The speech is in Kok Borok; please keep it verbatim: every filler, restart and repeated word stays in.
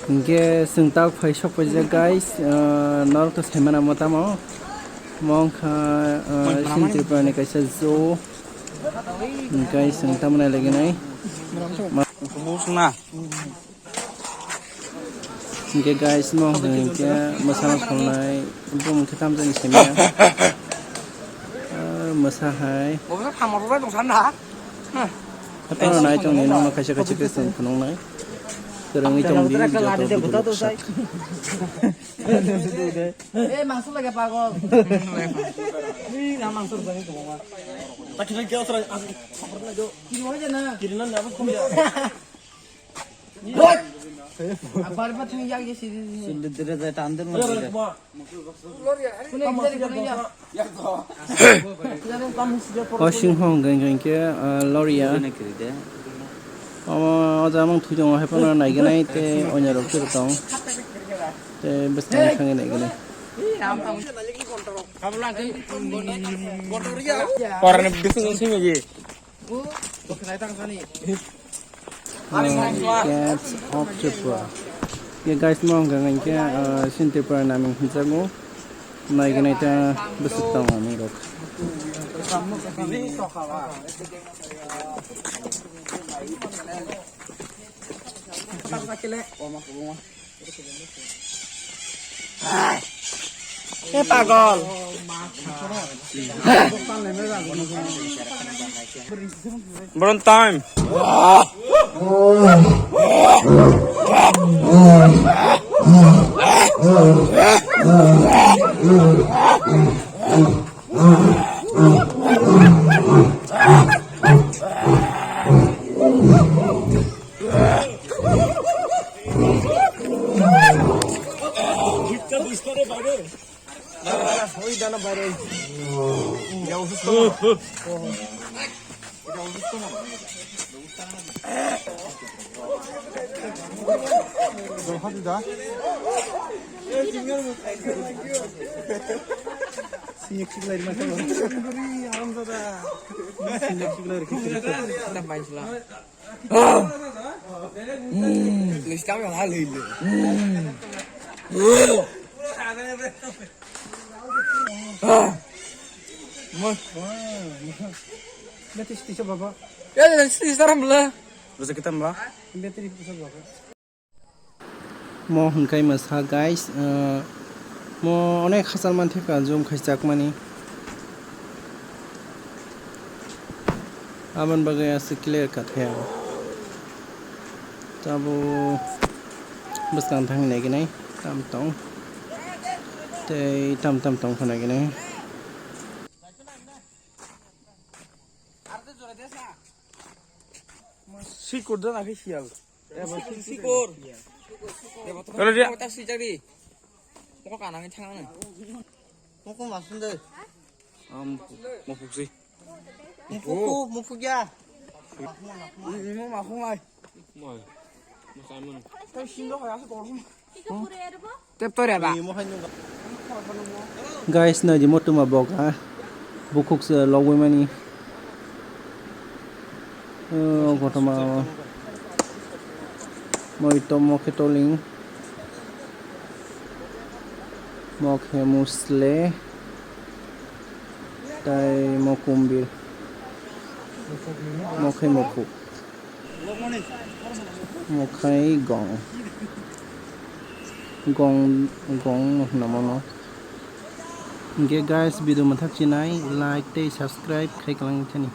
Hingke chwng tak phai sok paijak, guys, ah, norok to saimana mo tamo. Mo wngkha, ah, Chini Tripura ni kaisa zoo. Hingke chwng tamo nai lagi nai. Hingke guys, mo hwnkhe mwsana songnai, bumung khe tamjani simi ya. Ah, mwsa hai. Bo sa thamor bai tong san da. Hapano nai tong ni nokno kaisa kaisa khe chwng phunuknai. Kwrwngwi tong di joto bwtwrok sak. Eh, mangso lage pagol. Ni na mangso lage tong ma. Ta kiri kya sara. Kiri ho jana. Kiri na na ko ya. Abar ba thang yak ye sidi. Sundere jai tan den mo. Kune kune kune ya. O sing hong geng geng ke, ah, Loria. Omo o jamang thui tongo, hai phano naigenai tei onyo rok tei tong. Tei bwskang thangwi naigenai. Porani bising simi ye. Cats of Tripura. Ye guys, mo hwnka hwnkhe, ah, Chini Tripura naming hwnjago. Naigenai ta bwswk tongo ani rok. Eh, pagol. Burn time. Betis tisa baba. Ya, betis tisa ram bela. Bisa kita mbak. Betis tisa baba. Mo hwnkhai mwsa guys, ah, mo onek hachal manthai ka zoom khai chakmani. Aboni bagwi aswk clear kha thaya. Tabuk bwskang thangwi naigenai tam tong tei tam tam tong kha naigenai. Sikor da na khe siyal. Sikor. Olo dia. Kota sijak di. Mokol kanangwi thangna. Mokol masun de. Am, mopuk si. Mopuk, mopuk ya. Mo makhung ai. Mo. Mo Simon. Tei sindo hai asa korum. Tep tor ya ba. Guys, nai di mo tuma bok ha. Bukhuk se logwi mani. O kothoma o. Moi to mo khe toling. Mo khe musle. Tai mo kumbir. Mo khe mopuk. Mo khai gong. Gong, gong no hwnna mano. Hingke guys, video mwthak chinai, like tei subscribe khai kwlangwi thani.